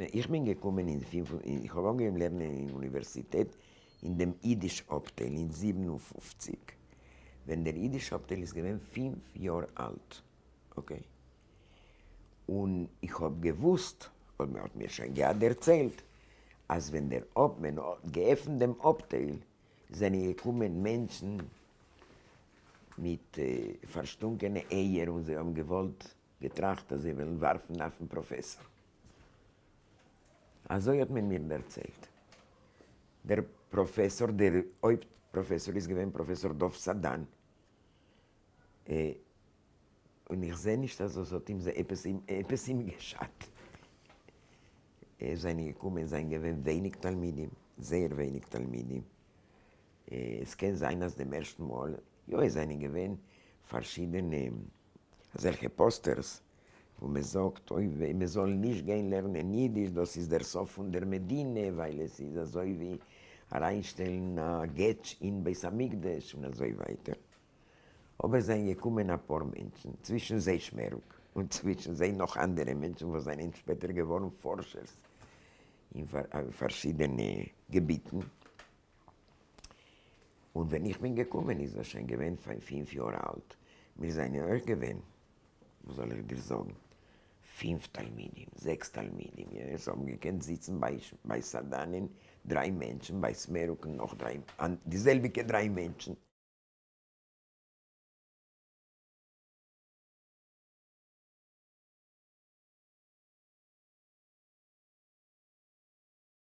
איך בין געקומען אין פינף און, איך האב אנגעהויבן לערנען אין אוניווערסיטעט אין דעם אידיש אפטייל אין 57, ווען דער אידיש אפטייל איז געווען 5 יאר אלט, okay? און איך האב געוואוסט, און מען האט מיר שוין געהאט דערציילט, אז ווען דער אפ מען האט געעפנט דעם אפטייל, זענען געקומען מענטשן מיט פארשטונקענע אייער און זיי האבן געוואלט, געטראכט אז זיי וועלן ווארפן אויפן פראפעסאר. אזוי האט מען מיר דערציילט. דער פראפעסאר, דער הויפט פראפעסאר איז געווען פראפעסאר דוב סדן, און איך זע נישט אז עס האט אים עפעס אים געשאדט. עס זענען געקומען, עס זענען געווען ווייניג תלמידים, זייער ווייניג תלמידים. עס קען זיין אז דעם ערשטן מאל, יא, עס זענען געווען פארשידענע אזעלכע posters וואו מען זאגט אויב מען זאל נישט גיין לערנען אידיש, דאס איז דער סוף פון דער מדינה, ווייל עס איז אזוי ווי אריינשטעלן א געטש אין בית המקדש און אזוי ווייטער. אבער זענען געקומען אפאר מענטשן, צווישן זיי שמערוק, און צווישן זיי נאך אנדערע מענטשן וואס זענען שפעטער געווארן פארשערס אין פארשידענע געביטן. און ווען איך בין געקומען איז ער שוין געווען 5 יאר אלט. מיר זענען אויך געווען, וואס זאל איך דיר זאגן, פינף תלמידים, זעקס תלמידים, יא, עס האבן געקענט זיצן ביי סדנ'ען דריי מענטשן, ביי סמערוקן נאך דריי, די זעלביגע דריי מענטשן.